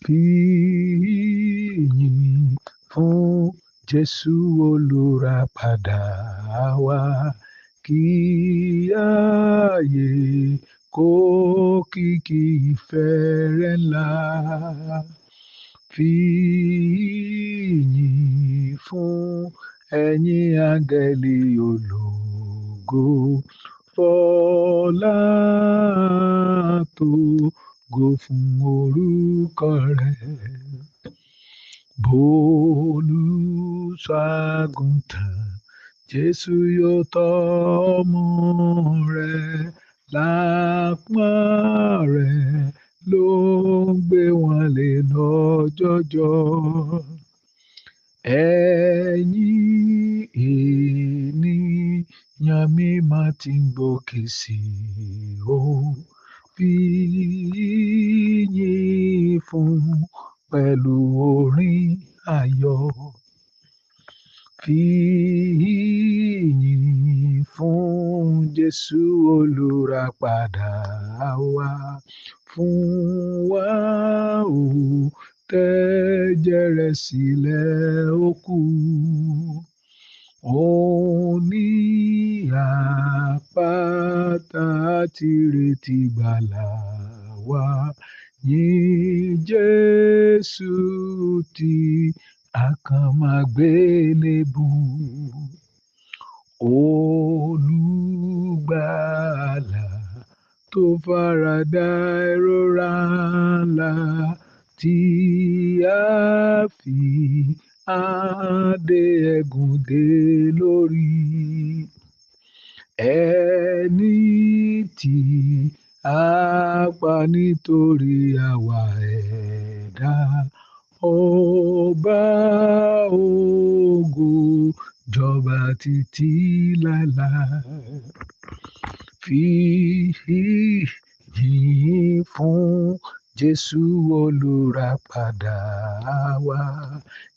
Fi ìyìn fún Jésù olùràpadà wa, kí ayé kó kìkì ìfẹ́ rẹ̀ ńlá. Fi ìyìn fún ẹ̀yin áńgẹ́lì ológo, fọlá àtògo fún orúkọ rẹ̀. Bólùṣọ́-àgùntàn Jésù yóò tọ́ ọmọ rẹ̀, lápá rẹ̀ ló ń gbé wọn lé lọ́jọ́jọ́. Ẹ̀yin ènìyàn mímọ́ tí ń gòkè sí o, fi ìyìn fún pẹ̀lú orin ayọ̀. Fi ìyìn fún Jésù olùràpadà wa, fún wa ó tẹ̀jẹ̀ rẹ̀ sílẹ̀ ó kú. Òun ní àpáta àti ìrètí ìgbàlà wa. Yìn Jésù tí a kàn máa gbélébùú. Olùgbàlà tó faradà ìrora ńlá tí a fi adé ẹ̀gún dé lórí. Ẹni tí a pa nítorí àwa ẹ̀dá, ọba ògo jọba títí láéláé. Fi ìyìn fún Jésù olùràpadà wa,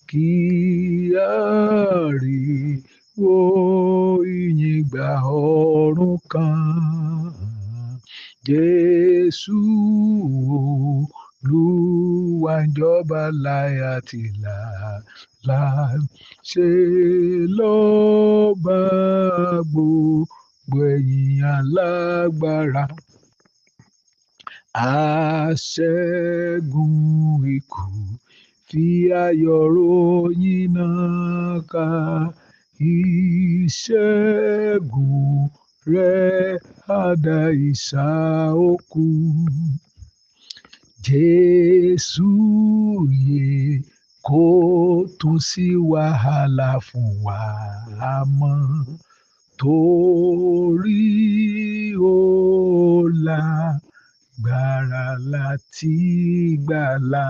kí ariwo ìyìn gba ọ̀run kan. Jésù Olúwa ń jọba láé àti láéláé, ṣe lọ́ba gbogbo ẹ̀yin alágbára. Aṣẹ́gun ikú fi ayọ̀ ròyìn náà ká, ìṣẹ́gun rẹ̀ á dá ìsà òkú. Jésù yè, kò tún sí wàhálà fún wa mọ́, torí ó lágbára láti gbàlà.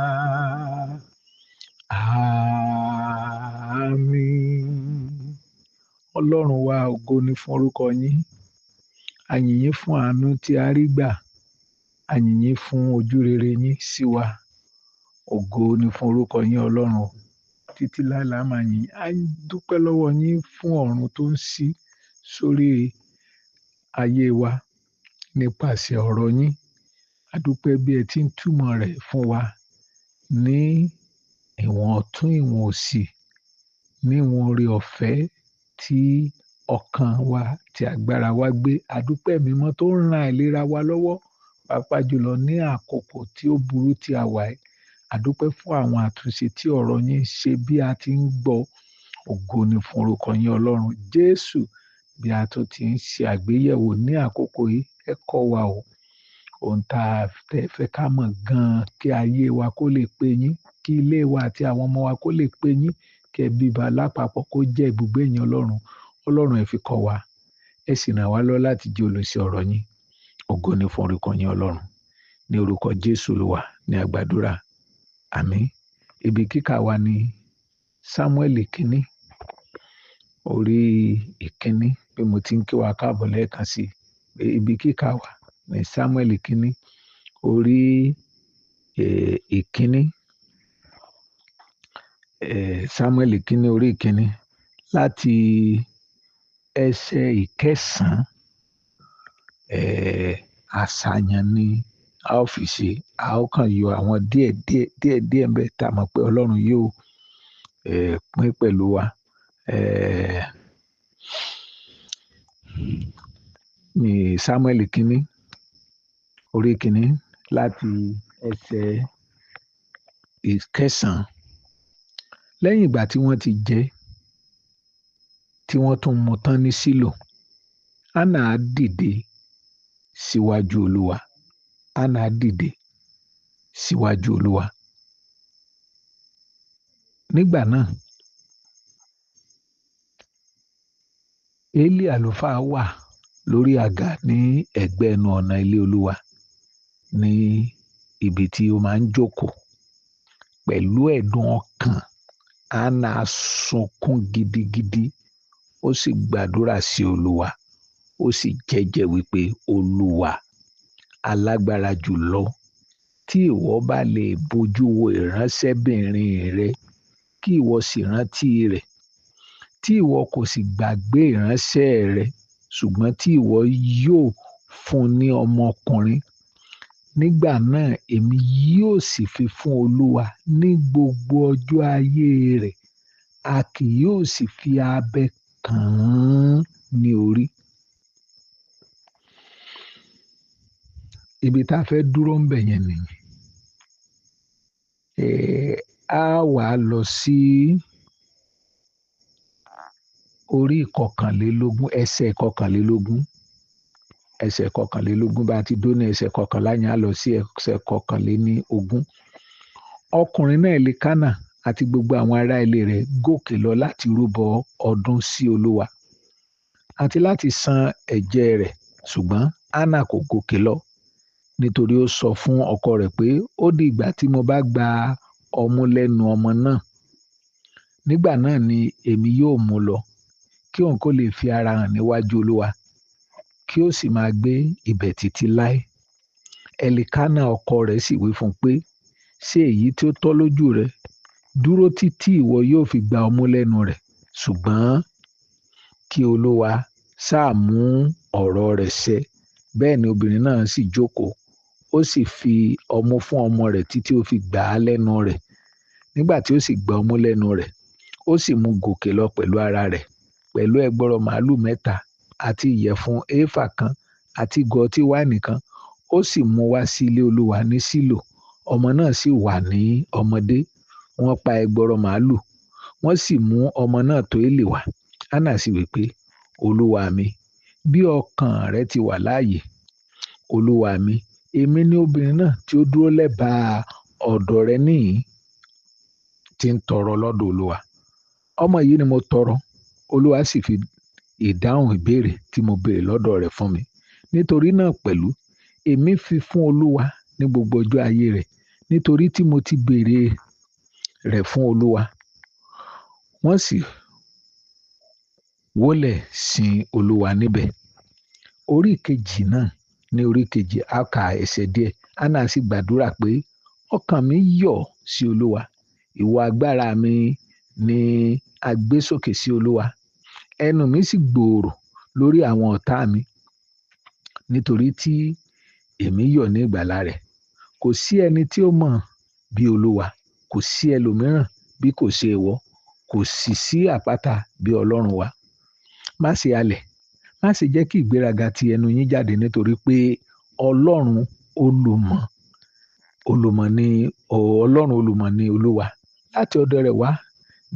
Àmín. Ọlọ́run wa, ògo ni fún orúkọ yín. A yìn yín fún àánú tí a rí gbà. A yìn yín fún ojú rere yín sí wa. Ògo ni fún orúkọ yín Ọlọ́run. Títí láé la máa yìn yín. A dúpẹ́ lọ́wọ́ yín fún ọ̀run tó ń ṣí sórí ayé wa nípasẹ̀ ọ̀rọ̀ yín. A dúpẹ́ bí ẹ ti ń túmọ̀ rẹ̀ fún wa ní ìwọ̀n ọ̀tún ìwọ̀n òsì, ní ìwọ̀n oore ọ̀fẹ́ tí ọkàn wa tí agbára wa gbé. A dúpẹ́ mímọ́ tó ń ran àìlera wa lọ́wọ́, pàápàá jùlọ ní àkókò tí ó burú tí a wà yìí. A dúpẹ́ fún àwọn àtúnṣe tí ọ̀rọ̀ yín ń ṣe bí a ti ń gbọ́. Ògo ni fún orúkọ yín Ọlọ́run. Jésù, bí a tún ti ń ṣe àgbéyẹ̀wò ní àkókò yìí, ẹ kọ́ wa o. Ohun tá a fẹ́ ká mọ̀ gan-an kí ayé wa kó lè pé yín, kí ilé wa àti àwọn ọmọ wa kó lè pé yín, kí ẹbí wa lápapọ̀ kó jẹ́ ibùgbé yín Ọlọ́run. Ọlọ́run ẹ fi kọ́ wa, ẹ sì ràn wá lọ́wọ́ láti jẹ́ olùṣe ọ̀rọ̀ yín. Ògo ni fún orúkọ yín Ọlọ́run. Ní orúkọ Jésù Olúwa ní a gbàdúrà. Àmín. Ibi kíkà wa ní Sámúẹ́lì kínní, orí ìkínní, bí mo ti ń kí wa káàbọ̀ lẹ́ẹ̀kan sí. Ibi kíkà wa ní Sámúẹ́lì kínní, orí ìkínní, Sámúẹ́lì kínní, orí ìkínní, láti ẹsẹ̀ ìkẹsàn-án, àṣàyàn ni A ó fi ṣe, a ó kàn yọ àwọn díẹ̀ díẹ̀ díẹ̀ díẹ̀ ń bẹ tá a mọ̀ pé Ọlọ́run yóò pín pẹ̀lú wa. Ní Samuel kínní, orí kínní láti ẹsẹ̀ ìkẹsàn-án. Lẹ́yìn ìgbà tí wọ́n ti jẹ, tí wọ́n tún mu tán ní Ṣílò, Hánà dìde síwájú Olúwa. Hánà dìde síwájú Olúwa. Nígbà náà, Élì àlùfáà wà lórí àga ní ẹ̀gbẹ́ ẹnu ọ̀nà ilé Olúwa ní ibi tí ó máa ń jókòó. Pẹ̀lú ẹ̀dùn ọkàn, Hánà sunkún gidigidi, ó sì gbàdúrà sí Olúwa, ó sì jẹ́jẹ́ wípé Olúwa alágbára jùlọ, tí ìwọ bá lè bojú wo ìránṣẹ́bìnrin rẹ, kí ìwọ sì rántí rẹ̀, tí ìwọ kò sì gbàgbé ìránṣẹ́ rẹ, ṣùgbọ́n tí ìwọ yóò fún ní ọmọkùnrin, nígbà náà èmi yóò sì fi fún Olúwa ní gbogbo ọjọ́ ayé rẹ̀, a kì yóò sì fi abẹ kàn án ní orí. Ibi tá a fẹ́ dúró ń bẹ̀ yẹn nìyí. A wà lọ sí orí ìkọkànlélógún, ẹsẹ̀ ìkọkànlélógún, ẹsẹ̀ ìkọkànlélógún. Bá a ti dó ní ẹsẹ̀ kọkànlá yẹn, á lọ sí ẹsẹ̀ kọkànléní ogún. Ọkùnrin náà Elkana àti gbogbo àwọn ará ilé rẹ̀ gòkè lọ láti rúbọ ọdún sí Olúwa àti láti san ẹ̀jẹ́ rẹ̀, ṣùgbọ́n Hánà kò gòkè lọ, nítorí ó sọ fún ọkọ rẹ̀ pé ó di ìgbà tí mo bá gba ọmú lẹ́nu ọmọ náà. Nígbà náà ni èmi yóò mú lọ, kí òun kó lè fi ara hàn níwájú Olúwa, kí ó sì máa gbé ibẹ̀ títí láé. Elkana ọkọ rẹ̀ sì wí fún un pé, ṣé èyí tí ó tọ́ lójú rẹ? Dúró títí ìwọ yóò fi gba ọmú lẹ́nu rẹ̀, ṣùgbọ́n kí Olúwa sáà mú ọ̀rọ̀ rẹ̀ ṣẹ. Bẹ́ẹ̀ ni obìnrin náà sì jókòó, ó sì fi ọmú fún ọmọ rẹ̀ títí ó fi gbà á lẹ́nu rẹ̀. Nígbà tí ó sì gba ọmú lẹ́nu rẹ̀, ó sì mú gòkè lọ pẹ̀lú ara rẹ̀, pẹ̀lú ẹgbọrọ màlúù mẹ́ta àti ìyẹ̀fun éfà kan àti ìgò ọtí wáìnì kan. Ó sì mú wá sí ilé Olúwa ní Ṣílò. Ọmọ náà sì wà ní ọmọdé. Wọ́n pa ẹgbọrọ màlúù, wọ́n sì mú ọmọ náà tó Élì wá. Hánà sì wí pé, Olúwa mi, bí ọkàn rẹ ti wà láàyè, Olúwa mi, èmi ni obìnrin náà tí ó dúró lẹ́bàá ọ̀dọ̀ rẹ níhìn-ín tí ń tọrọ lọ́dọ̀ Olúwa. Ọmọ yìí ni mo tọrọ, Olúwa sì fi ìdáhùn ìbéèrè tí mo béèrè lọ́dọ̀ rẹ̀ fún mi. Nítorí náà pẹ̀lú, èmi fi fún Olúwa ní gbogbo ọjọ́ ayé rẹ̀, nítorí tí mo ti béèrè rẹ̀ fún Olúwa. Wọ́n sì wólẹ̀ sin Olúwa níbẹ̀. Orí kejì náà, ní orí kejì, a kà ẹsẹ̀ díẹ̀. Hánà sì gbàdúrà pé, ọkàn mi yọ̀ sí Olúwa, ìwọ agbára mi ni a gbé sókè sí Olúwa. Ẹnu mi sì gbòòrò lórí àwọn ọ̀tá mi, nítorí tí èmi yọ̀ ní ìgbàlà rẹ̀. Kò sí ẹni tí ó mọ̀ bí Olúwa, kò sí ẹlòmíràn bí kò ṣe ìwọ, kò sì sí àpáta bí Ọlọ́run wa. Má ṣe halẹ̀, má ṣe jẹ́ kí ìgbéraga ti ẹnu yín jáde, nítorí pé Ọlọ́run olùmọ̀, olùmọ̀ ni, Ọlọ́run olùmọ̀ ni Olúwa. Láti ọ̀dọ̀ rẹ̀ wá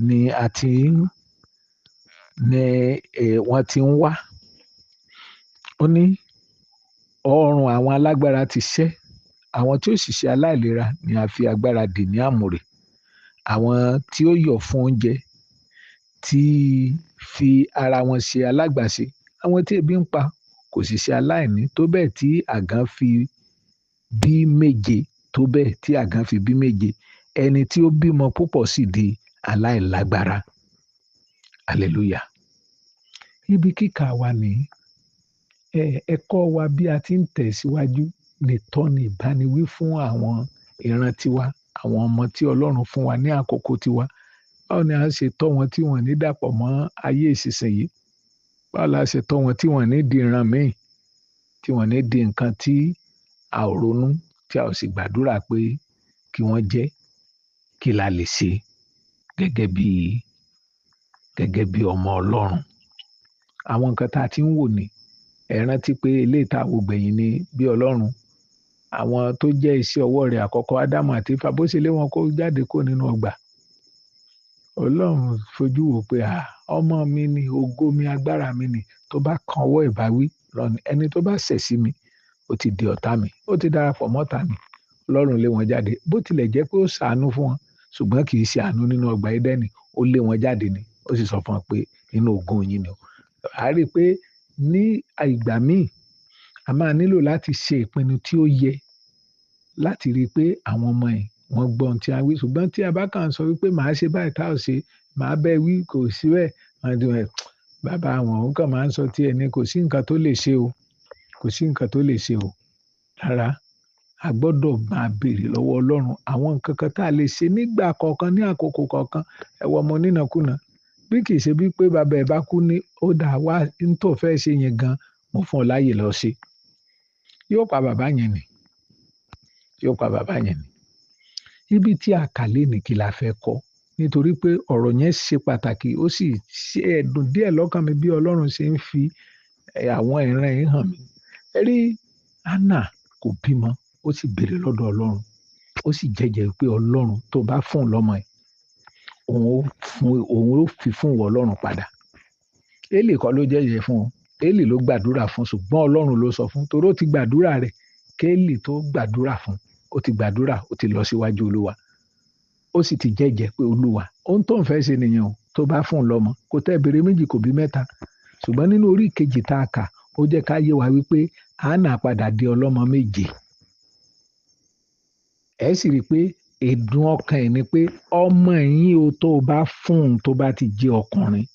ni a ti ń, ni wọ́n ti ń wá. Ó ní ọrùn àwọn alágbára ti ṣẹ́, àwọn tí ó sì ṣe aláìlera ni a fi agbára dì ní àmùrè. Àwọn tí ó yọ̀ fún oúnjẹ tí fi ara wọn ṣe alágbàṣe, àwọn tí ebi ń pa kò sì ṣe aláìní, tó bẹ́ẹ̀ tí àgàn fi bí méje, tó bẹ́ẹ̀ tí àgàn fi bí méje, ẹni tí ó bímọ púpọ̀ sì di aláìlágbára. Hallelujah. Ibi kíkà wa ní, ẹ̀kọ́ wa bí a ti ń tẹ̀síwájú nìtọ́ni ìbániwí fún àwọn ìran tiwa, àwọn ọmọ tí Ọlọ́run fún wa ní àkókò tiwa. Báwo ni a ṣe tọ́ wọn tí wọ́n ní dàpọ̀ mọ́ ayé ìsinsìnyí? Báwo la ṣe tọ́ wọn tí wọ́n ní di ìran míì, tí wọ́n ní di nǹkan tí a ò ronú? tí a ò sì gbàdúrà pé kí wọ́n jẹ́. Kí la lè ṣe gẹ́gẹ́ bí ọmọ Ọlọ́run? Àwọn nǹkan tá a ti ń wò ní, ẹ rántí pé eléyìí tá a wò gbẹ̀yìn ni bí Ọlọ́run, àwọn tó jẹ́ iṣẹ́ ọwọ́ rẹ̀ àkọ́kọ́, Ádámù àti Éfà, bó ṣe lé wọn kó jáde kó nínú ọgbà. Ọlọ́run fojú wò pé, à, ọmọ mi ni, ògo mi, agbára mi ni, tó bá kan ọwọ́ ìbáwí lọ́ni, ẹni tó bá ṣẹ̀ sí mi, ó ti di ọ̀tá mi, ó ti darapọ̀ mọ́ta mi. Ọlọ́run lé wọn jáde. Bó tilẹ̀ jẹ́ pé ó ṣàánú fún wọn, ṣùgbọ́n kì í ṣe àánú nínú ọgbà Édẹ́nì, ó lé wọn jáde ni, ó sì sọ fún wọn pé inú ogún yín ni o. A rí i pé ní ìgbà míì, a máa nílò láti ṣe ìpinnu tí ó yẹ láti rí i pé àwọn ọmọ yìí wọ́n gbọ́ ohun tí a wí. Ṣùgbọ́n tí a bá kàn sọ wípé màá ṣe báyìí tá ò ṣe, màá bẹ́ wí, kò sí bẹ́ẹ̀. Wọ́n ti wẹ̀, bàbá àwọn òun kàn máa ń sọ tí ẹni kò sí nǹkan tó lè ṣe o, kò sí nǹkan tó lè ṣe o. Rárá, a gbọ́dọ̀ máa béèrè lọ́wọ́ Ọlọ́run àwọn nǹkan kan tá a lè ṣe nígbà kọ̀ọ̀kan, ní àkókò kọ̀ọ̀kan. Ẹ wo ọmọ onínàkúnà, bí kì í ṣe bí pé bàbá ẹ̀ bá kú ní ó dà wá ń tó fẹ́ ṣe yẹn gan, mo fún ọ láàyè lọ ṣe. Yóò pa bàbá yẹn ni. Yóò pa bàbá yẹn ni. Ibi tí a kà lénìí kí la fẹ́ kọ́, nítorí pé ọ̀rọ̀ yẹn ṣe pàtàkì, ó sì ṣe ẹ̀dùn díẹ̀ lọ́kàn mi bí Ọlọ́run ṣe ń fi àwọn ìran yìí hàn mí. Ẹ rí, Hánà kò bímọ, ó sì béèrè lọ́dọ̀ Ọlọ́run, ó sì jẹ́jẹ́ pé Ọlọ́run tó bá fún un lọ́mọ ẹ̀, òun ó fi fún ìwọ Ọlọ́run padà. Élì kọ́ ló jẹ́jẹ́ fún un, Élì ló gbàdúrà fún, ṣùgbọ́n Ọlọ́run ló sọ fún, torí ó ti gbàdúrà rẹ̀ kéèlì tó gbàdúrà fún, ó ti gbàdúrà, ó ti lọ síwájú Olúwa, ó sì ti jẹ́jẹ́ pé Olúwa, ohun tó ń fẹ́ ṣe nìyẹn o, tó bá fún un lọ́mọ, kò tẹ́ béèrè méjì, kò bí mẹ́ta. Ṣùgbọ́n nínú orí kejì tá a kà, ó jẹ́ ká yé wa wípé Hánà padà di ọlọ́mọ méje. Ẹ sì rí i pé ẹ̀dùn ọkàn ẹ̀ ni pé ọmọ yín o tó bá fún un tó bá ti jẹ́ ọkùnrin,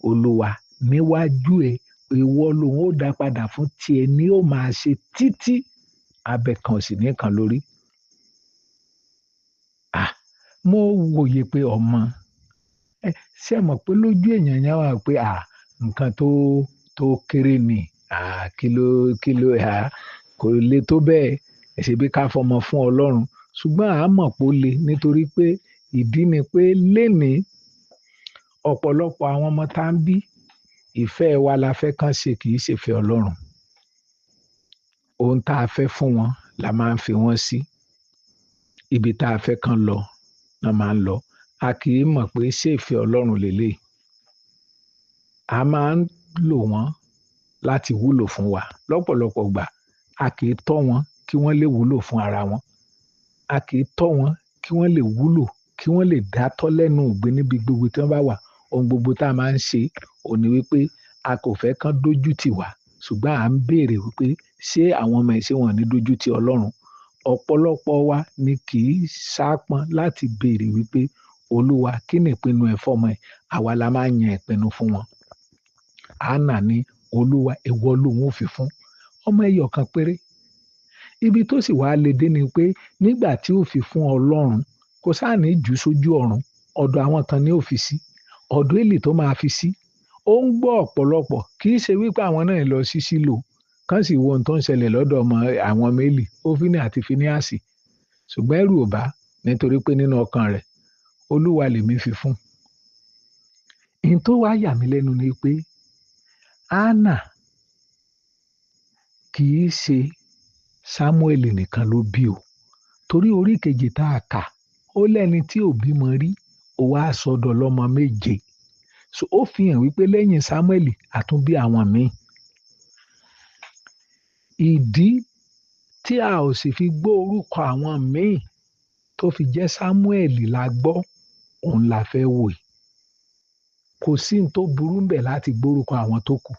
Olúwa níwájú ẹ̀, ìwọ lòun ó dá padà fún tiẹ̀ ni ó máa ṣe títí abẹ kan sì ní kan lórí. Mo wòye pé ọmọ, ẹ ṣé mọ̀ pé lójú èèyàn yẹn wà pé nǹkan tó kéré ni, kí ló, kò le tó bẹ́ẹ̀, ẹ ṣe bí ká fọmọ fún Ọlọ́run. Ṣùgbọ́n a mọ̀ pé ó le, nítorí pé ìdí ni pé lénìí ọ̀pọ̀lọpọ̀ àwọn ọmọ tá ń bí, ìfẹ́ wa la fẹ́ kàn ṣe, kì í ṣe ìfẹ́ Ọlọ́run. Ohun tá a fẹ́ fún wọn la máa ń fi wọ́n sí. Ibi tá a fẹ́ kàn lọ la máa ń lọ. A kì í mọ̀ pé ṣé ìfẹ́ Ọlọ́run lélẹ̀. A máa ń lò wọ́n láti wúlò fún wa. Lọ́pọ̀lọpọ̀ ìgbà, a kì í tọ́ wọn kí wọ́n lè wúlò fún ara wọn. A kì í tọ́ wọn kí wọ́n lè wúlò, kí wọ́n lè dátọ́ lẹ́nu ìgbín níbi gbogbo tí wọ́n bá wà. Ohun gbogbo tá a máa ń ṣe òun ní wípé a kò fẹ́ kán dójú tì wá, ṣùgbọ́n à ń béèrè wípé ṣé àwọn ọmọ ẹ̀ ṣé wọ́n ní dójú tì Ọlọ́run. Ọ̀pọ̀lọpọ̀ wa ni kì í sápọn láti béèrè wípé Olúwa kí ni ìpinnu ẹ fọ́mọ ẹ̀? Àwa la máa ń yan ìpinnu fún wọn. Hánà ní Olúwa ìwọ lòun ò fi fún ọmọ ẹyọ kan péré. Ibi tó sì wá le dé ni pé nígbà tí ó fi fún Ọlọ́run, kò sáà ní jù sójú ọ̀run, ọ̀dọ̀ àwọn kan ní ó fi sí, ọ̀dọ̀ Élì tó máa fi sí. Ó ń gbọ́ ọ̀pọ̀lọpọ̀, kì í ṣe wípé àwọn náà lọ sí Ṣílò, kán sì wo ohun tó ń ṣẹlẹ̀ lọ́dọ̀ ọmọ àwọn ọmọ Élì, Hófínì àti Fíníásì. Ṣùgbọ́n ẹ̀rù ò bá, nítorí pé nínú ọkàn rẹ̀, Olúwa lèmi fi fún. Ohun tó wá yà mí lẹ́nu ni pé Hánà kì í ṣe Sámúẹ́lì nìkan ló bí o. Torí orí kejì tá a kà, ó lẹ́ni tí ò bímọ rí, ó wá sọdọ̀ lọ́mọ méje. So ó fi hàn wípé lẹ́yìn Sámúẹ́lì, a tún bí àwọn míì. Ìdí tí a ò sì fi gbọ́ orúkọ àwọn míì tó fi jẹ́ Sámúẹ́lì la gbọ́, òun la fẹ́ wò yìí. Kò sí ohun tó burú ńbẹ̀ láti gbórúkọ àwọn tó kù.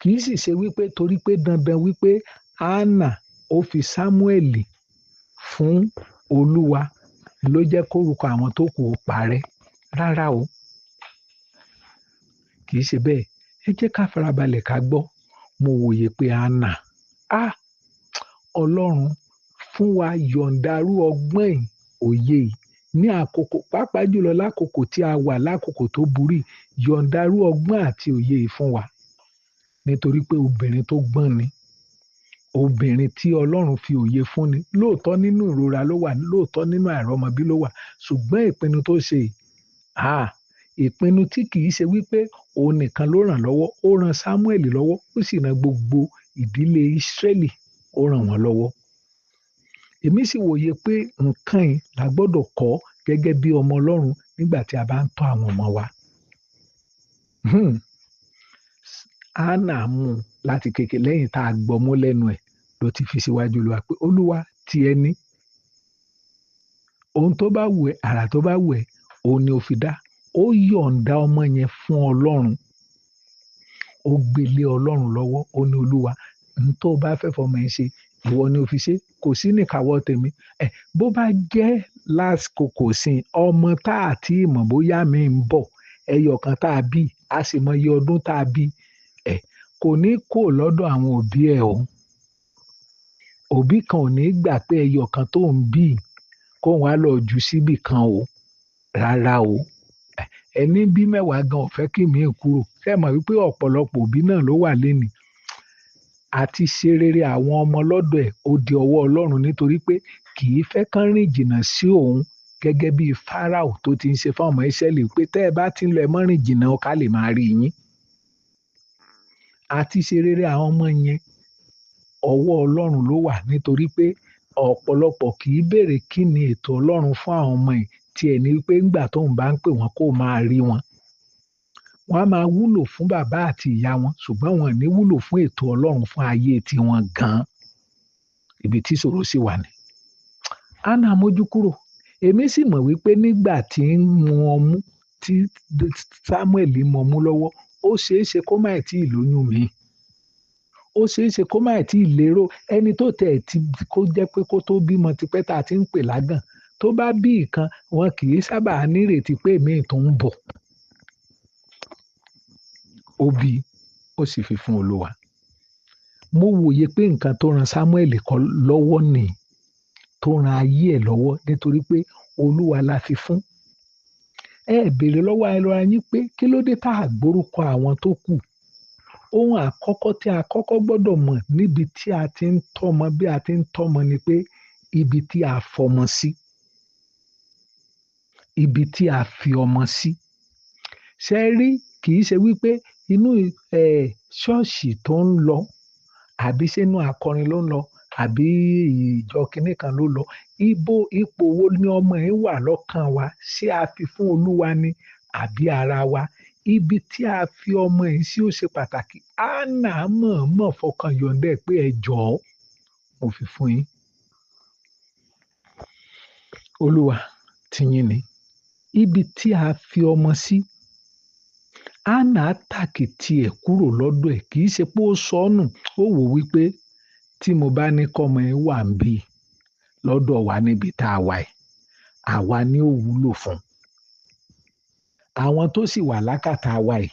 Kì í sì ṣe wípé torí pé dandan wípé Hánà ó fi Sámúẹ́lì fún Olúwa ló jẹ́ kórúkọ àwọn tó kù ó parẹ́. Rárá o. Kì í ṣe bẹ́ẹ̀. Ẹ jẹ́ ká farabalẹ̀ ká gbọ́. Mo wòye pé Hánà, Ọlọ́run fún wa yọ̀ǹdarú ọgbọ́n yìí, òye yìí ní àkókò, pàápàá jùlọ lákòókò tí a wà, lákòókò tó burú yìí, yọ̀ǹdarú ọgbọ́n àti òye yìí fún wa. Nítorí pé obìnrin tó gbọ́n ni. Obìnrin tí Ọlọ́run fi òye fún ni, lóòótọ́ nínú ìrora ló wà, lóòótọ́ nínú àìrọ́mọbí ló wà, ṣùgbọ́n ìpinnu tó ṣe yìí, ìpinnu tí kì í ṣe wípé òun nìkan ló ràn lọ́wọ́, ó ran Samuel lọ́wọ́, ó sì ran gbogbo ìdílé Ísírẹ́lì, ó ràn wọ́n lọ́wọ́. Èmi sì wòye pé nǹkan yìí la gbọ́dọ̀ kọ́ gẹ́gẹ́ bí ọmọ Ọlọ́run nígbà tí a bá ń tọ́ àwọn ọmọ wa. Hánà mú un láti kékeré lẹ́yìn tá a gbọ́mú lẹ́nu ẹ̀ ló ti fi síwájú Olúwa pé Olúwa ti ẹni. Ohun tó bá wù ẹ́, àrà tó bá wù ẹ́, òun ni ó fi dá. Ó yọ̀ǹda ọmọ yẹn fún Ọlọ́run. Ó gbélé Ọlọ́run lọ́wọ́. Ó ní Olúwa, ohun tó bá fẹ́ fọmọ yẹn ṣe, ìwọ ni ó fi ṣe. Kò sí níkàáwọ́ tèmi. Bó bá jẹ́ lásìkò sí ọmọ tá a ti mọ̀ bóyá mi ń bọ̀, ẹyọ kan tá a bí, a sì mọ iye ọdún tá a bí, kò ní kó lọ́dọ̀ àwọn òbí ẹ̀ o. Òbí kan ò ní gbà pé ẹyọ kan tó ń bí kó wá lọ jù síbì kan o. Rárá o. Ẹni bí mẹ́wàá gan ò fẹ́ kí mi kúrò. Ṣé ẹ mọ̀ wípé ọ̀pọ̀lọpọ̀ òbí náà ló wà lénìí? Àti ṣe rere àwọn ọmọ lọ́dọ̀ ẹ̀ ó di ọwọ́ Ọlọ́run nítorí pé kì í fẹ́ kán rìn jìnnà sí òun gẹ́gẹ́ bí Fáráò tó ti ń ṣe fún ọmọ Ísírẹ́lì pé tẹ́ ẹ bá ti ń lọ ẹ mọ́ rìn jìnnà o ká lè máa rí yín. Àti ṣe rere àwọn ọmọ yẹn ọwọ́ Ọlọ́run ló wà nítorí pé ọ̀pọ̀lọpọ̀ kì í béèrè kí ni ètò Ọlọ́run fún àwọn ọmọ yìí tí ẹ ní wípé ńgbà tóun bá ń pè wọ́n kó máa rí wọn. Wọ́n á máa wúlò fún bàbá àti ìyá wọn ṣùgbọ́n wọn ò ní wúlò fún ètò Ọlọ́run fún ayé tiwọn gan-an. Ibi tí ìṣòro sì wà ní. Hánà mójú kúrò. Èmi sì mọ̀ wípé nígbà tí ń mu ọmú tí Samuel mu ọmú lọ́wọ́, ó ṣeé ṣe kó má tí ì lóyún mi. Ó ṣeé ṣe kó má tí ì lérò ẹni tó tẹ̀ tí kó jẹ́ pé kó tó bímọ tipẹ́ tá a ti ń pè lágàn. Tó bá bí ìkan, wọn kì í sábà nírètí pé èmi tó ń bọ̀. Ó bí, ó sì fi fún Olúwa. Mo wòye pé nǹkan tó ran Samuel kọ́ lọ́wọ́ nìyí, tó ran ayé ẹ̀ lọ́wọ́ nítorí pé Olúwa la fi fún. Ẹ béèrè lọ́wọ́ ara yín pé kí ló dé tá a gbórúkọ àwọn tó kù. Ohun àkọ́kọ́ tí a kọ́kọ́ gbọ́dọ̀ mọ̀ níbi tí a ti ń tọ́mọ bí a ti ń tọ́mọ ni pé ibi tí a fọmọ sí. Ibi tí a fi ọmọ sí. Ṣé rí kì í ṣe wípé inú ṣọ́ọ̀ṣì tó ń lọ àbí sínú akọrin ló ń lọ àbí ìjọ kìnní kan ló lọ. Ibo ipò wo ni ọmọ yẹn wà lọ́kàn wa? Ṣé a fi fún Olúwa ni àbí ara wa? Ibi tí a fi ọmọ yìí sí ó ṣe pàtàkì. Hánà mọ̀ọ́mọ̀ fọkàn yọ̀ǹda ẹ̀ pé ẹ jọ̀ọ́ mo fi fún yín. Olúwa tiyín ni. Ibi tí a fi ọmọ sí. Hánà tàkìtì ẹ̀ kúrò lọ́dọ̀ ẹ̀ kì í ṣe pé ó sọnù. Ó wò wípé tí mo bá ní kọ́mọ ẹ wà ń bí lọ́dọ̀ wa níbi tá a wà ẹ̀, àwa ni ó wúlò fún. Àwọn tó sì wà lákàtà wa ẹ̀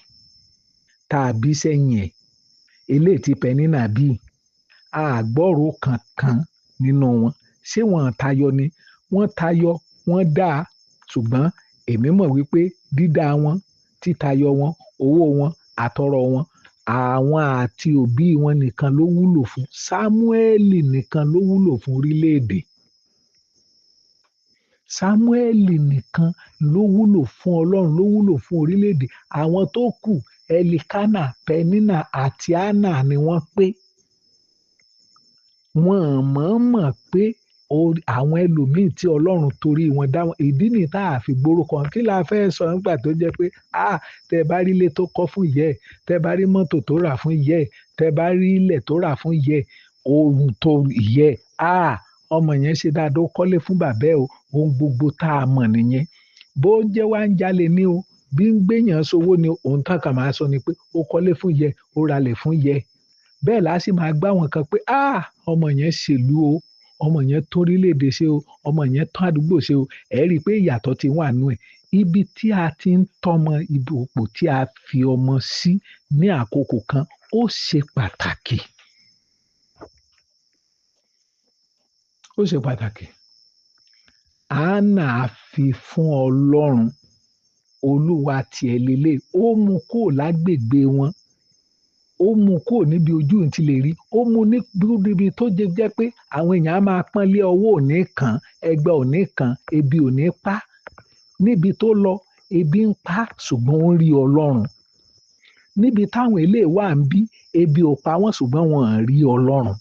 tá a bí sẹ́yìn ẹ̀, eléyìí tí Pẹ̀nínà bí, a gbọ́rò kankan nínú wọn. Ṣé wọ́n tayọ ni? Wọ́n tayọ, wọ́n dá, ṣùgbọ́n èmi mọ̀ wípé dídá wọn, títayọ wọn, owó wọn, àtọrọ wọn, àwọn àti òbí wọn nìkan ló wúlò fún. Sámúẹ́lì nìkan ló wúlò fún orílẹ̀-èdè. Sámúẹ́lì nìkan ló wúlò fún Ọlọ́run, ló wúlò fún orílẹ̀-èdè. Àwọn tó kù, Ẹlikánà, Pẹ̀nínà àti Hánà ni wọ́n pé. Wọ́n mọ̀ọ́mọ̀ pé àwọn ẹlòmíì tí Ọlọ́run torí wọn dá wọn. Ìdí nìyí tá a fi gbórúkọ wọn. Kí la fẹ́ sọ nígbà tó jẹ́ pé, tẹ bá rí ilé tó kọ́ fún ìyá ẹ̀, tẹ bá rí mọ́tò tó rà fún ìyá ẹ̀, tẹ bá rí ilẹ̀ tó rà fún ìyá ẹ̀, ohun tó ìyá ẹ̀, ọmọ yẹn ṣe dáadáa, ó kọ́lé fún bàbá ẹ̀ o, ohun gbogbo tá a mọ̀ nìyẹn. Bó jẹ́ wá ń jalè ní o, bí ń gbéyàn sówó ni, ohun tán kàn máa sọ ni pé ó kọ́lé fún ìyá ẹ̀, ó ralẹ̀ fún ìyá ẹ̀. Bẹ́ẹ̀ la sì máa gbá wọn kan pé, ọmọ yẹn ṣèlú o, ọmọ yẹn tún orílẹ̀-èdè ṣe o, ọmọ yẹn tún àdúgbò ṣe o. Ẹ rí i pé ìyàtọ̀ ti wà nínú ẹ̀. Ibi tí a ti ń tọ́mọ, ibi òpó tí a fi ọmọ sí ní àkókò kan ó ṣe pàtàkì. Ó ṣe pàtàkì. Hánà fi fún Ọlọ́run. Olúwa tiẹ̀ lélẹ̀, ó mú kó lágbègbè wọn. Ó mú kúrò níbi ojú ti lè rí, ó mú níbi tó jẹ́ pé àwọn èèyàn á máa pọ́n lé, ọwọ́ ò ní kàn, ẹgbẹ́ ò ní kàn, ebi ò ní pa. Níbi tó lọ, ebi ń pa, ṣùgbọ́n ó ń rí Ọlọ́run. Níbi táwọn eléyìí wà ń bí, ebi ò pa wọ́n, ṣùgbọ́n wọn ò rí Ọlọ́run.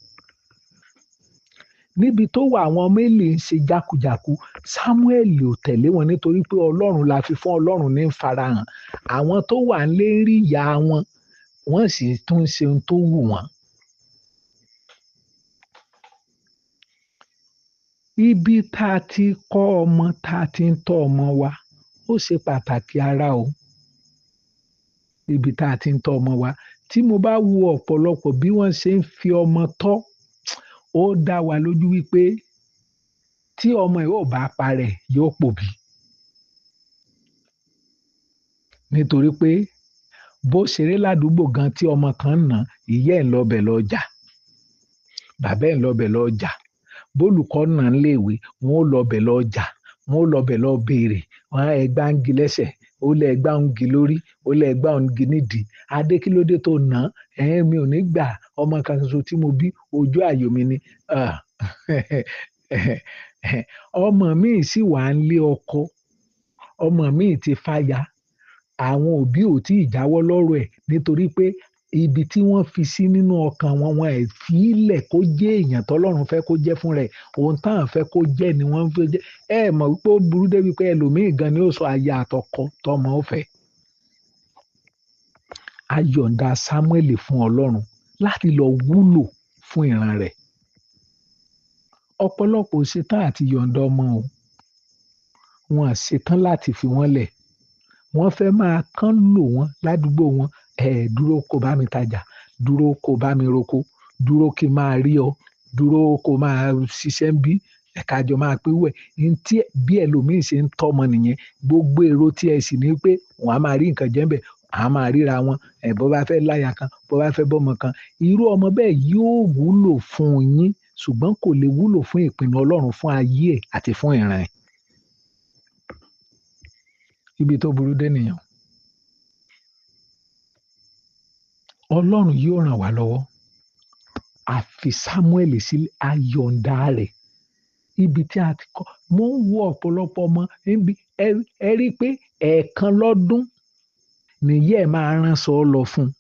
Níbi tó wà, àwọn ọmọ Élì ń ṣe jákujàku, Samuel ò tẹ̀lé wọn nítorí pé Ọlọ́run la fi fún, Ọlọ́run ní farahàn. Àwọn tó wà ń lé rí ìyá wọn, wọ́n sì tún ń ṣe ohun tó wù wọ́n. Ibi tá a ti kọ́ ọmọ, tá a ti ń tọ́ ọmọ wa, ó ṣe pàtàkì ara o. Ibi tá a ti ń tọ́ ọmọ wa. Tí mo bá wo ọ̀pọ̀lọpọ̀ bí wọ́n ṣe ń fi ọmọ tọ́, ó dá wa lójú wípé tí ọmọ yìí ò bá parẹ́, yóò pòbí. Nítorí pé bó ṣeré ládùúgbò gan tí ọmọ kan nà, ìyá ẹ̀ ń lọ bẹ̀ lọ jà, bàbá ẹ̀ ń lọ bẹ̀ lọ jà, bólùkọ́ nà ń léèwé, wọn ó lọ bẹ̀ lọ jà, wọn ó lọ bẹ̀ lọ béèrè, wọn á ẹgbá ń gi lẹ́sẹ̀, ó lẹ ẹgbá ń gi lórí, ó lẹ ẹgbá ń gi nídìí. Adé, kí ló dé tó nà án? Ẹ̀ẹ́n, mi ò ní gbà, ọmọ kan ṣoṣo tí mo bí, ojú ààyò mi ni. Ọmọ mi sì wà ń lé ọkọ, ọmọ mi ti fàya, àwọn òbí ò tí ì jáwọ́ lọ́rọ̀ ẹ̀ nítorí pé ibi tí wọ́n fi sí nínú ọkàn wọn, wọn ẹ̀ fi í lẹ̀ kó jẹ́ èèyàn tọ́lọ́run fẹ́ kó jẹ́ fún rẹ̀. Ohun táwọn fẹ́ kó jẹ́ ni wọ́n fẹ́ jẹ́. Ẹ mọ̀ wípé ó burú débi pé ẹlòmíì gan ni ó sọ aya àtọkọ tọmọ ó fẹ́. A yọ̀ǹda Samuel fún Ọlọ́run láti lọ wúlò fún ìran rẹ̀. Ọ̀pọ̀lọpọ̀ ò ṣetán àti yọ̀ǹda ọmọ o. Wọn à ṣetán láti fi wọ́n lẹ̀. Wọ́n fẹ́ máa kán lò wọ́n ládùúgbò wọn. Ẹ dúró kó bá mi tajà, dúró kó bá mi roko, dúró kí n máa rí ọ, dúró kó máa ṣiṣẹ́ ń bí, ẹ̀ka jọ máa pín wẹ̀. Ní tí bí ẹlòmíì ṣe ń tọ́mọ nìyẹn, gbogbo èrò tí ẹ sì ní pé wọ́n á máa rí nǹkan jẹ́ ń bẹ̀, á máa ríra wọn. Ẹ̀ bó bá fẹ́ láya kan, bó bá fẹ́ bọ́mọ kan, irú ọmọ bẹ́ẹ̀ yóò wúlò fún yín, ṣùgbọ́n kò lè wúlò fún ìpinnu Ọlọ́run fún ayé ẹ̀ àti fún ìran ẹ̀. Ibi tó burú dé nìyẹn. Ọlọ́run yóò ràn wá lọ́wọ́. A fi Samuel sílẹ̀, a yọ̀ǹda rẹ̀. Ibi tí a ti kọ́, mo ń wo ọ̀pọ̀lọpọ̀ ọmọ níbi ẹ rí i pé ẹ̀ẹ̀kan lọ́dún nìyẹ́ ẹ̀ máa ránṣọ lọ fún un.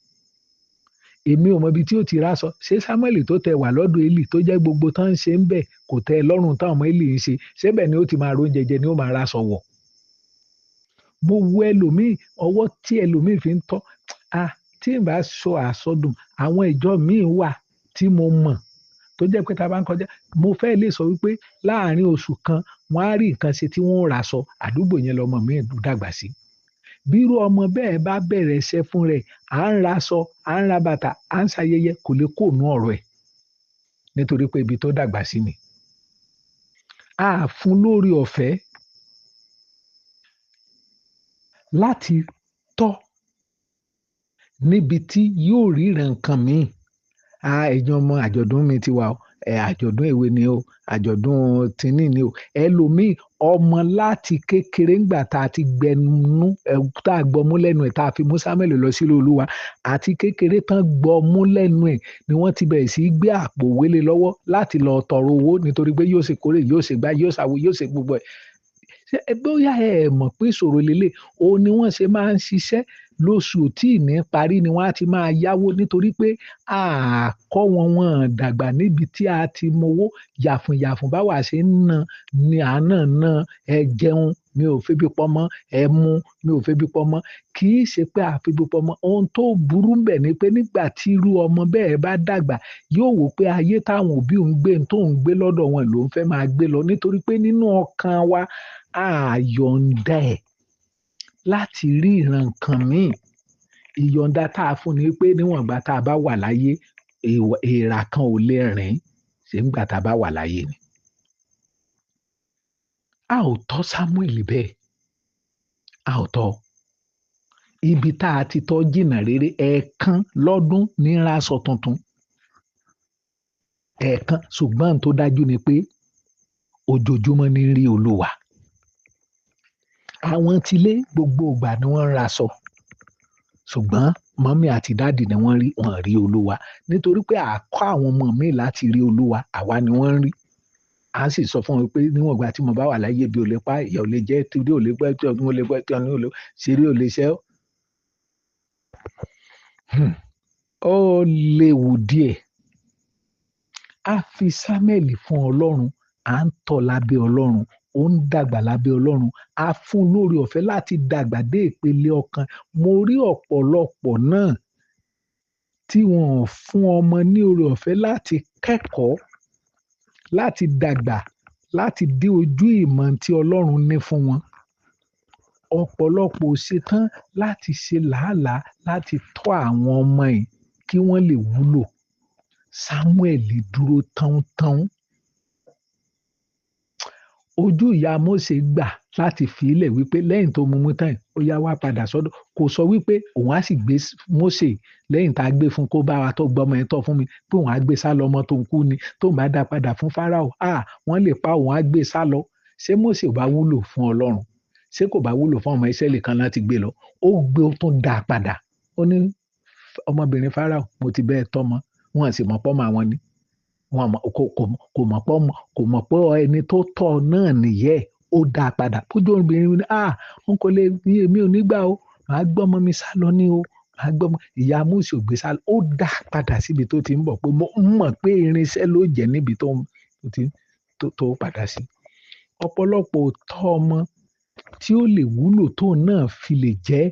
Èmi ò mọ ibi tí ó ti rásọ. Ṣé Samuel tó tẹ wà lọ́dọ̀ Élì tó jẹ́ gbogbo tán ń ṣe ń bẹ̀ kò tẹ́ ẹ lọ́rùn táwọn ọmọ Élì ń ṣe, ṣé bẹ́ẹ̀ ni ó ti máa róúnjẹ jẹ ni ó máa rásọ wọ̀? Mo wo ẹlòmíì, ọwọ́ tí ẹlòmíì fi ń tọ́, tí n bá sọ àsọdùn, àwọn ìjọ míì wà tí mo mọ̀ tó jẹ́ pé tá a bá ń kọjá, mo fẹ́ lè sọ wípé láàárín oṣù kan wọ́n á rí nǹkan ṣe tí wọ́n ó raṣọ, àdúgbò yẹn lọmọ mi dàgbà sí. Bírú ọmọ bẹ́ẹ̀ bá bẹ̀rẹ̀ iṣẹ́ fún rẹ̀, à ń raṣọ, à ń ra bàtà, à ń ṣayẹyẹ, kò lè kó nú ọ̀rọ̀ ẹ̀ nítorí pé ibi tó dàgbà sí ni. A fún lórí ọ̀fẹ́ láti tọ́ níbi tí yóò ríran nǹkan míì. Ẹ̀yin ọmọ, àjọ̀dún mi ti wà o, àjọ̀dún èwe ni o, àjọ̀dún tínní ni o. Ẹlòmíì ọmọ láti kékeré ńgbà tá a ti gbẹnu, tá a gbọmú lẹ́nu ẹ̀, tá a fi mú Samuel lọ sílé Olúwa, àti kékeré tán gbọmú lẹ́nu ẹ̀ ni wọ́n ti bẹ̀rẹ̀ sí í gbé àpò wélé lọ́wọ́ láti lọ tọrọ owó nítorí pé yóò ṣe kórè, yóò ṣe gbá, yóò ṣàwo, yóò ṣe gbogbo ẹ̀. Ṣé bóyá ẹ mọ̀ pé ìṣòro lélẹ̀, òun ni wọ́n ṣe máa ń ṣiṣẹ́ lóṣù tí ìní parí ni wọ́n á ti máa yáwó nítorí pé àkọ́ wọn wọn dàgbà níbi tí a ti mowó yàfùnyàfùn báwa ṣe ń ná ni à náà ná. Ẹ jẹun, mi ò febi pọmọ, ẹ mu, mi ò febi pọmọ. Kì í ṣe pé a febi pọmọ. Ohun tó burú ń bẹ̀ ni pé nígbà tí irú ọmọ bẹ́ẹ̀ bá dàgbà, yóò wò pé ayé táwọn òbí òun gbé, tó ń gbé lọ́dọ̀ wọn ló ń fẹ́ máa gbé lọ nítorí pé nínú ọkàn wa a yọ̀ǹda ẹ̀ láti rí ìran nǹkan míì. Ìyọ̀ǹda tá a fún ni pé níwọ̀n ìgbà tá a bá wà láyé, èèrà kan ò lè rìn, ṣé ńgbà tá a bá wà láyé ni. A ò tọ́ Samuel bẹ́ẹ̀, a ò tọ́. Ibi tá a ti tọ́ jìnnà rere, ẹ̀ẹ̀kan lọ́dún ní raṣọ tuntun. Ẹ̀ẹ̀kan, ṣùgbọ́n tó dájú ni pé ojoojúmọ́ ní rí Olúwa. Àwọn tilé gbogbo ìgbà ni wọ́n ń raṣọ. Ṣùgbọ́n mọ́mí àti dáàdì ni wọ́n rí, wọ́n rí Olúwa. Nítorí pé àkọ́ àwọn ọmọ mi láti rí Olúwa, àwa ni wọ́n ń rí. A sì sọ fún wọn pé níwọ̀n ìgbà tí mo bá wà láyé, bí o lè pa, ìyà ò lè jẹ́, torí ò lè pẹ́, tí ọdún ò lè pẹ́, tí ọdún ò lè ṣeré ò lè ṣẹ́. Ó léwu díẹ̀. A fi Sámúẹ́lì fún Ọlọ́run, à ń tọ́ lábẹ́ Ọlọ́run, ó ń dàgbà lábẹ́ Ọlọ́run. A fún lórí ọ̀fẹ́ láti dàgbà dé ìpele ọkàn. Mo rí ọ̀pọ̀lọpọ̀ náà tí wọ́n ò fún ọmọ ní oore ọ̀fẹ́ láti kẹ́kọ̀ọ́, láti dàgbà, láti dé ojú ìmọ̀ tí Ọlọ́run ní fún wọn. Ọ̀pọ̀lọpọ̀ ò ṣetán láti ṣe làálàá láti tọ́ àwọn ọmọ yìí kí wọ́n lè wúlò. Sámúẹ́lì dúró tán-tán. Ojú ìyá Mósè gbà láti fi ilẹ̀ wípé lẹ́yìn tó mumú tán, ó yá wá padà sọ́dọ̀. Kò sọ wípé òun á sì gbé Mósè lẹ́yìn tá a gbé fún kó bá wa tó gbọ́mọ ẹ̀ tọ́ fún mi, pé òun á gbé sá lọ ọmọ tó ń kú ni, tó ń bá dá padà fún Fáráò. Wọ́n lè pa òun á gbé sá lọ. Ṣé Mósè ò bá wúlò fún Ọlọ́run? Ṣé kò bá wúlò fún ọmọ Ísírẹ́lì kan láti gbé lọ? Ó gbé ó tún dá padà. Ó ní ọmọbìnrin Fáráò, mo ti bẹ́ẹ̀ tọ́mọ. Wọ́n sì mọ̀ pọ́mọ àwọn ni. Wọ́n mọ̀, kò mọ̀ pọ́mọ, kò mọ̀ pé ẹni tó tọ́ náà nìyẹn. Ó dá padà. Bójú obìnrin ní, n kò lè, èmi ò ní gbà o. Màá gbé ọmọ mi sá lọ ní o. Màá gbé ọmọ. Ìyá Mósè ò gbé sá lọ. Ó dá padà síbi tó ti ń bọ̀ pé mo mọ̀ pé irinṣẹ́ ló jẹ́ níbi tó padà sí. Ọ̀pọ̀lọpọ̀ ò tọ́ ọmọ tí ó lè wúlò tó náà fi lè jẹ́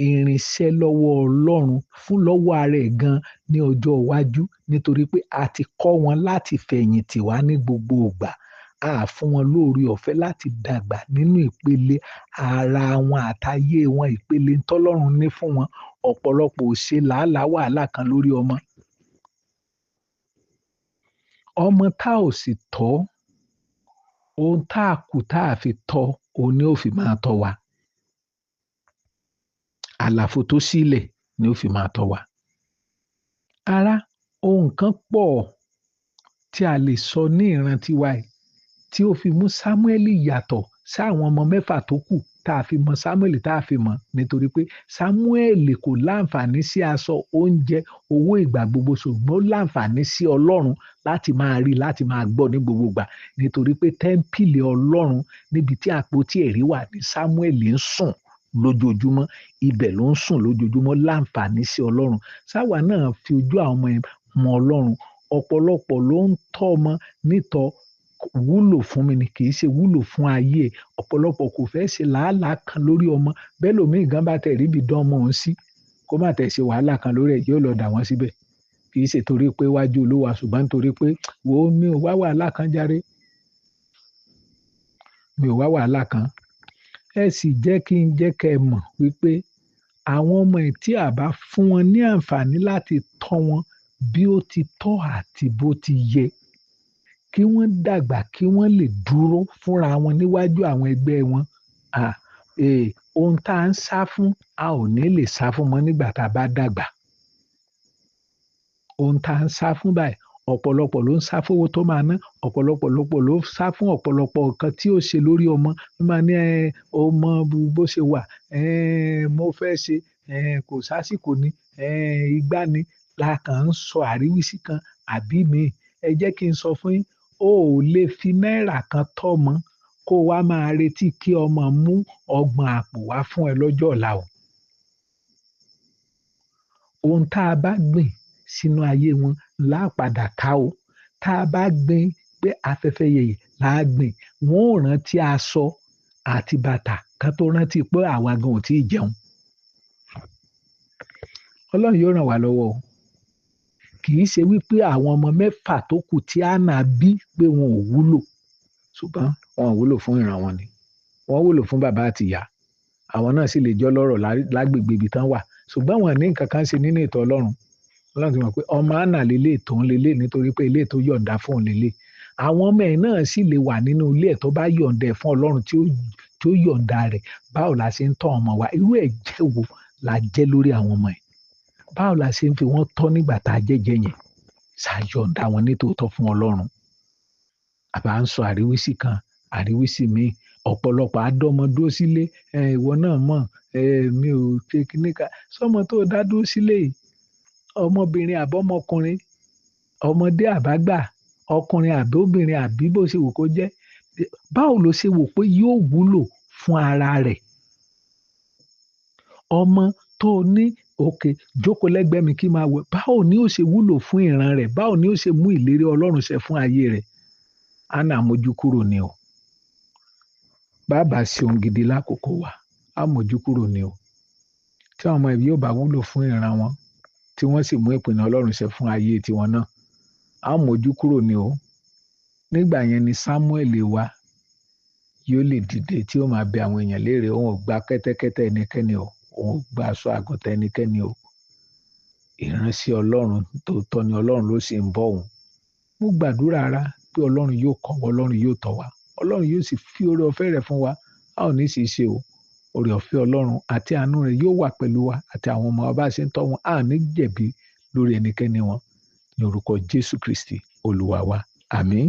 irinṣẹ́ lọ́wọ́ Ọlọ́run fún lọ́wọ́ ara ẹ̀ gan ní ọjọ́ iwájú, nítorí pé a ti kọ́ wọn láti fẹ̀yìntì wá ní gbogbo ìgbà. A fún wọn lóore ọ̀fẹ́ láti dàgbà nínú ìpele ara wọn àtayé wọn, ìpele tọ́lọ́run ní fún wọn. Ọ̀pọ̀lọpọ̀ ò ṣe làálàá wàhálà kan lórí ọmọ. Ọmọ tá ò sì tọ́, ohun tá a kù tá a fi tọ́, òun ni ó fi máa tọ́ wa. Àlàfo tó sílẹ̀ ni ó fi máa tọ́ wa. Ará, ohun kan pọ̀ tí a lè sọ ní ìran tiwa yìí tí ó fi mú Sámúẹ́lì yàtọ̀ sí àwọn ọmọ mẹ́fà tó kù tá a fi mọ Sámúẹ́lì tá a fi mọ̀, nítorí pé Sámúẹ́lì kò láǹfààní sí aṣọ, oúnjẹ, owó ìgbà gbogbo, ṣùgbọ́n ó láǹfààní sí Ọlọ́run láti máa rí, láti máa gbọ́ ní gbogbo ìgbà, nítorí pé tẹ́ḿpìlì Ọlọ́run níbi tí àpótí ẹ̀rí wà ní Sámúẹ́lì ń sùn lójoojúmọ́, ibẹ̀ ló ń sùn lójoojúmọ́, láǹfààní sí Ọlọ́run. Sáwà náà fi ojú àwọn ọmọ yẹn mọ Ọlọ́run. Ọ̀pọ̀lọpọ̀ ló ń tọ́ ọmọ nítọ́ wúlò fún mi ni, kì í ṣe wúlò fún ayé. Ọ̀pọ̀lọpọ̀ kò fẹ́ ṣe làálàá kan lórí ọmọ. Bẹ́ẹ̀ lómi gan bá tẹ̀ ríbi dán ọmọ òun sí, kó má tẹ̀ ṣe wàhálà kan lórí ẹ̀, yóò lọ dà wọ́n síbẹ̀. Kì í ṣe torí pé wájú Olúwa, ṣùgbọ́n torí pé wo mi ò wá wàhálà kan járe. Mi ò wá wàhálà kan. Ẹ sì jẹ́ kí n jẹ́ kẹ́ ẹ mọ̀ wípé àwọn ọmọ yìí tí a bá fún wọn ní àǹfààní láti tọ́ wọn bí ó ti tọ́ àti bó ti yẹ, kí wọ́n dàgbà, kí wọ́n lè dúró fúnra wọn níwájú àwọn ẹgbẹ́ wọn. Ohun tá à ń sá fún, a ò ní lè sá fún mọ́ nígbà tá a bá dàgbà. Ohun tá à ń sá fún báyìí, ọ̀pọ̀lọpọ̀ ló ń sá fún owó tó máa ná, ọ̀pọ̀lọpọ̀ ló ń sá fún ọ̀pọ̀lọpọ̀ nǹkan tí ó ṣe lórí ọmọ. Ó máa ní, ọmọ bó ṣe wà, mo fẹ́ ṣe, kò sásìkò ni, igbá ni, la kàn ń sọ àríwísí kan àbí mi. Ẹ jẹ́ kí n sọ fún yín, o ò lè fi náírà kan tọ́ ọmọ kó wá máa retí kí ọmọ mú ọgbọ̀n àpò wá fún ẹ lọ́jọ́ ọ̀la o. Ohun tá a bá gbìn sínú ayé wọn là padà ká o. Tá a bá gbìn pé afẹ́fẹ́ yẹ̀yẹ̀ là á gbìn, wọ́n ò rántí aṣọ àti bàtà kan tó rántí pé àwa gan ò tí ì jẹun. Ọlọ́run yóò ràn wá lọ́wọ́ o. Kì í ṣe wípé àwọn ọmọ mẹ́fà tó kù tí Hánà bí pé wọn ò wúlò, ṣùgbọ́n wọn ò wúlò fún ìran wọn ni. Wọ́n wúlò fún bàbá àti ìyá. Àwọn náà sì lè jọ lọ́rọ̀ lágbègbè ibi tán wà, ṣùgbọ́n wọn ní nǹkan kan ṣe nínú ètò Ọlọ́run. Ọlọ́run ti mọ̀ pé ọmọ Hánà lélẹ̀ tó ń lélẹ̀ nítorí pé ilé tó yọ̀ǹda fún òun lélẹ̀. Àwọn ọmọ ẹ̀ náà sì lè wà nínú ilé ẹ̀ tó bá yọ̀ǹda ẹ̀ fún Ọlọ́run tí ó yọ̀ǹda rẹ̀. Báwo la ṣe ń tọ́ ọmọ wa? Irú ẹ̀jẹ̀ wo la jẹ́ lórí àwọn ọmọ ẹ̀? Báwo la ṣe ń fi wọ́n tọ́ nígbà tá a jẹ́jẹ́ yẹn? Ṣàyọ̀ǹda wọn nítòótọ́ fún Ọlọ́run. Àbá ń sọ àríwísí kan, àríwísí míì. Ọ̀pọ̀lọpọ̀ àdọ́mọ dúró sílé. Ìwọ náà mọ̀, mi ò ṣe kíní ká. Sọ́mọ tó dá dúró sílé yìí, ọmọbìnrin àbọ́mọkùnrin, ọmọdé àbágbà, ọkùnrin àbí obìnrin àbí bó ṣe wù kó jẹ́, báwo ló ṣe wò pé yóò wúlò fún ara rẹ̀? Ọmọ tó ní òkè jókòó lẹ́gbẹ̀ẹ́ mi kí n máa wẹ̀, báwo ni ó ṣe wúlò fún ìran rẹ̀? Báwo ni ó ṣe mú ìlérí Ọlọ́run ṣẹ fún ayé rẹ̀? Hánà mójú kúrò ni o. Bàbá ṣe ohun gidi lákòókò wa, á mójú kúrò ni o. Tí àwọn ọmọ yìí yóò bá wúlò fún ìran wọn, tí wọ́n sì mú ìpinnu Ọlọ́run ṣẹ fún ayé tiwọn náà, á mójú kúrò ni o. Nígbà yẹn ni Samuel wa yóò lè dìde tí ó máa bẹ àwọn èèyàn léèrè. Òun ò gba kẹ́tẹ́kẹ́tẹ́ ẹnikẹ́ni o, òun ò gba aṣọ àgùntàn ẹnikẹ́ni o. Ìránṣẹ́ Ọlọ́run tòótọ́ ni, Ọlọ́run ló sì ń bọ̀ òun. Mo gbàdúrà ara pé Ọlọ́run yóò kọ́ wa, Ọlọ́run yóò tọ́ wa, Ọlọ́run yóò sì fi oore ọ̀fẹ́ rẹ̀ fún wa. A ò ní sì ṣe o. Oore ọ̀fẹ́ Ọlọ́run àti àánú rẹ̀ yóò wà pẹ̀lú wa àti àwọn ọmọ wa bá ṣe ń tọ́ wọn. A ní jẹ̀bi lórí ẹnikẹ́ni wọn. Ní orúkọ Jésù Kristi Olúwa wa. Àmín.